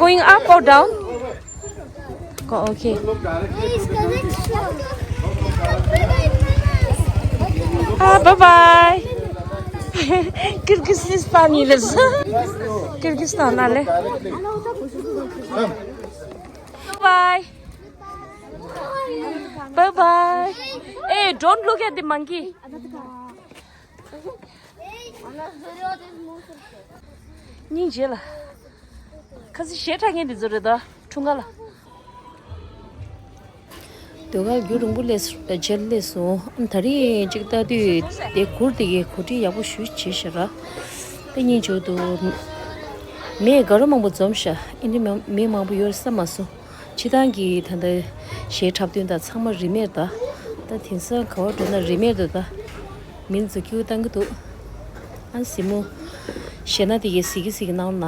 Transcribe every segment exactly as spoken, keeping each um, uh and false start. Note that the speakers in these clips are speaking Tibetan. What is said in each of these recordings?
Going up or down? Go, okay. Ah, bye bye. Kyrgyzstan ni les. Kyrgyzstan ale. Bye bye. Bye bye. Hey, don't look at the monkey. སྙིང་རྗེ་ལ། ཁ་སི་ཞེ་དྲག་མཁན་འདི་ཚོ་རེད་ད། འཁྲུངས་སྐར་ལ། ཟློས་གར་རྒྱུན་རིང་པོ་སླེབས་སོང་། རྗེས་ལ་སླེབས་སོང་། ཨ་ད་རེས་ཅིག་ལྟ་དུས་དེ་གུར་དེ་གའི་གོ་སྒྲིག་ཡག་པོ་ཞུ་བྱས་ཤག་ར། དཔེ་སྙིང་རྗེ་པོ་འདུག་མེ་དགའ་རབ་མང་པོ་འཛོམས་ཤག་ཨིན་དྲི་མེ་མེ་མང་པོ་ཡོད་བསམ་མ་སོང་། སྤྱིར་བཏང་གི་ད་ལྟ་གཞས་འཁྲབ་སྟོན་དང་ཚང་མ་རིན་མེད་ད། ད་དེང་སང་ག་བར་འགྲོ་ན་རིན་མེད་དུ་ད། མི་ཚོ་སྐྱིད་པོ་བཏང་གི་འདུག་ཨ་གཟིགས་མོ། གཞས་སྣ་དེ་གའི་གཟིགས་ཀྱི་གཟིགས་ཀྱི་གནང་ན།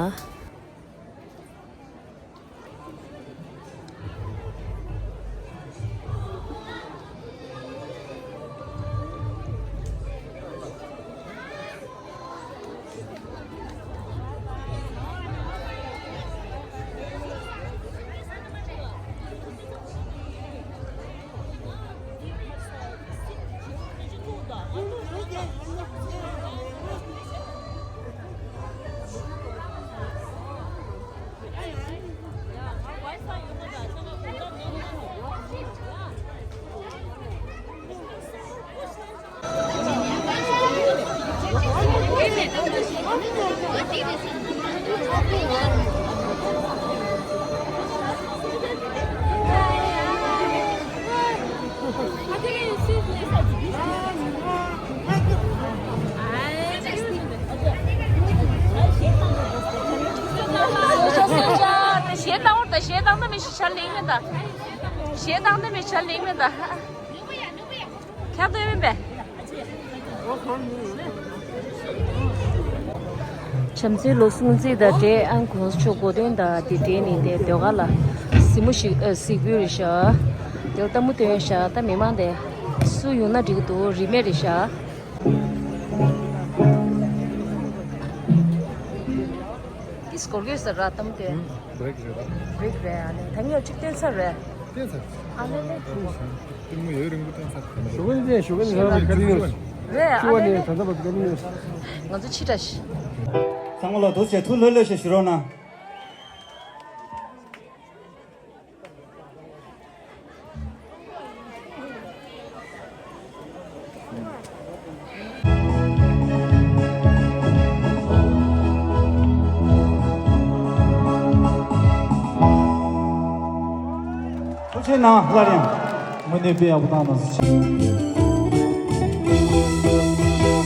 གཞས་བཏང་བར་ད། གཞས་བཏང་ད་མི་ཤི་ཆར་ལེགས་མེད་ད། གཞས་བཏང་ད་མི་ཤི་ཆར་ལེགས་མེད་ད། ཁྱབ་དོན་མིན་པས། བྱམས་བརྩེའི་ལོ་སྲུང་བརྩི་དང་འབྲེལ་ཨང་གོང་ས་མཆོག་གོ་སྟོན་དང་དེ་འབྲེལ་ནས་དེ་ཟློས་གར་ལ་གཟིགས་མོ་ཞིག་ཨ་གཟིགས་འབུལ་རེད་ཤག་དེ་ལྟད་མོ་སྟོན་ཤག་ད་མི་མང་དེ་སུ་ཡོང་ན་འགྲིག་གི་འདུག་རིན་མེད་རེད་ཤག་ཏིས་སྐོར་གྱི་ས་ར་གཏམ་དེ། བྷི་རེག་རེད་པ། བྷི་རེག་རེད། ཨ་ནི་ད་ངས་གཅིག་སྟོན་ཚར་རེད། སྟོན་ཚར། ཨ་ལེ་ལེ། སྟོན་ཚར། སྟོན་མོ་ཡོད་རིང་པོ་སྟོན་ཚར། ཞུ་གི་ནི་ཞུ་གི་ནི་ཧ་ལམ་ག་རེ་ཡོད། རེད་ཨ་ལེ་ལེ། ད་ལྟ་བར་ག་རེ་ཡོད། ང་ཚོ་ཕྱི་དྲགས་ཤིག་ཚང་མ་ལ་འདུག་བྱས་ཐུགས་ལྷོད་ལྷོད་བྱས་བཞུགས་རོགས་གནང་། ཐུགས་རྗེ་གནང་། སླར་ཡང་དངོས་གནས་དཔེ་ཡག་པོ་བཏང་། ཐུགས་རྗེ་གནང་།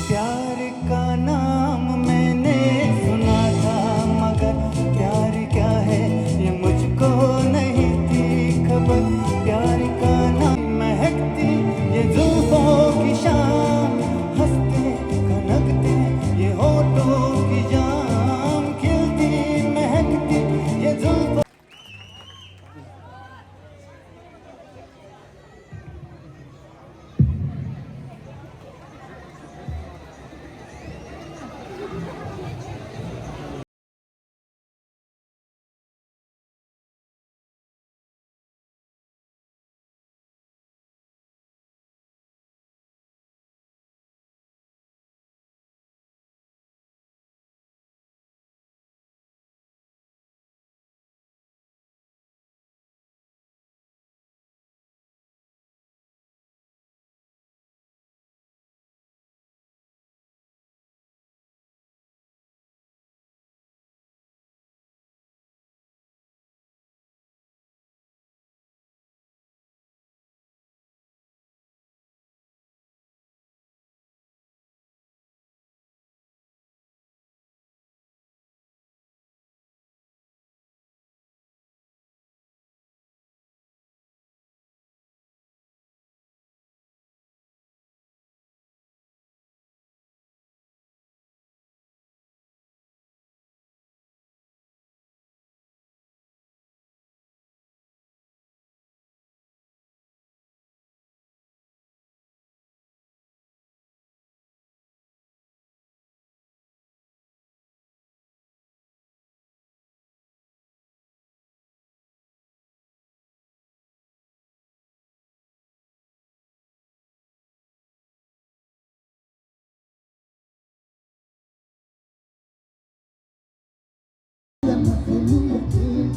प्यार का नाम मैंने सुना था, मगर प्यार क्या है ये मुझको नहीं थी खबर। प्यार का नाम महकती ये जुल्फों की शाम, हंसते खनकते ये होठों की जाम, खिलती महकती ये जुल्फों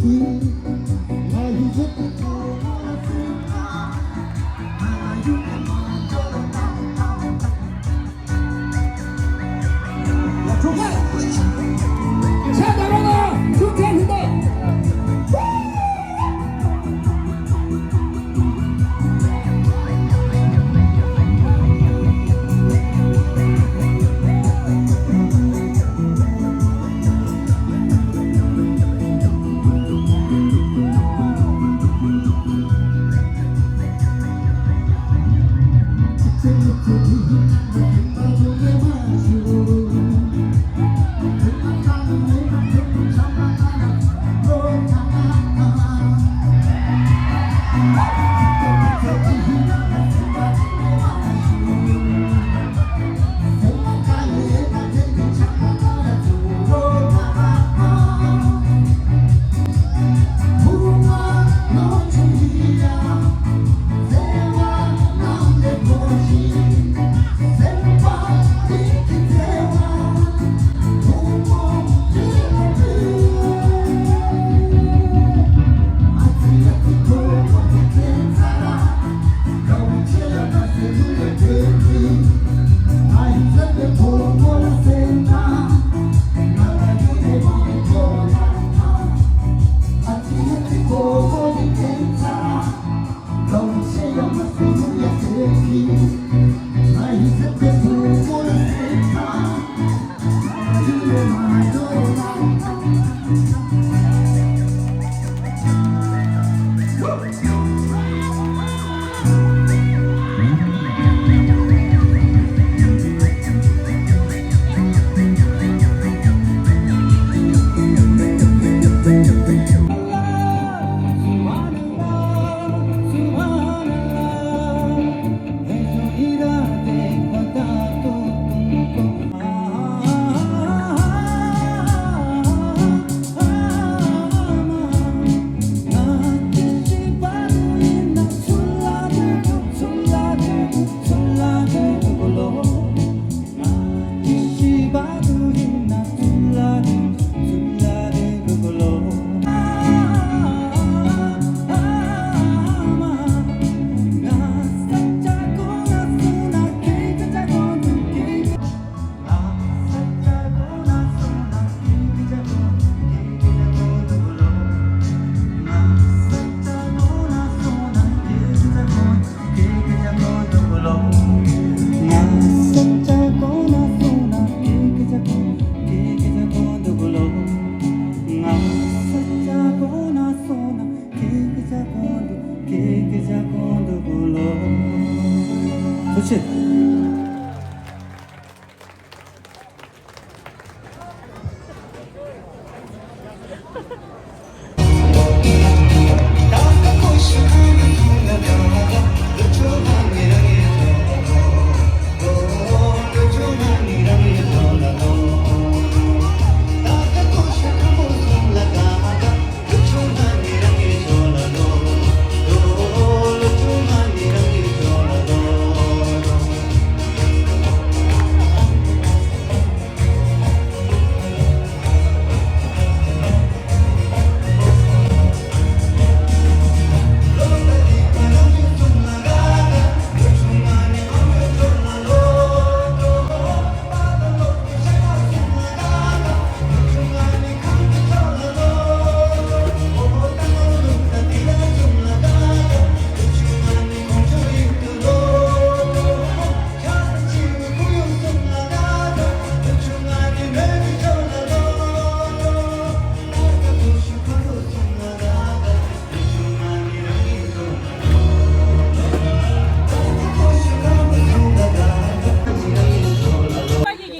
ཐུགས་རྗེ་ཆེ།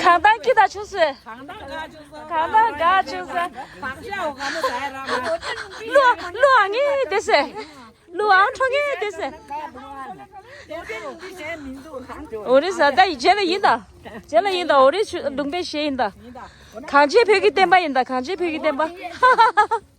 གང་ལྟར་སྐྱིད་དང་ཆུང་སོས། གང་ལྟར་དགའ་ཆུང་སོས། གླུ་གླུ་ཨང་ངེ་དེ་སེ། གླུ་ཨང་འཕྲོ་ངེ་དེ་སེ། འོ་རེད་ཟ་ད་ཡི་རྗེས་ལ་ཡིན་ད། རྗེས་ལ་ཡིན་ད། འོ་རེད་ཆུ་ལུང་པའི་གཞས་ཡིན་ད། གངས་ཅན་བོད་ཀྱི་བསྟན་པ་ཡིན་ད། གངས་ཅན་བོད་ཀྱི་བསྟན་པ།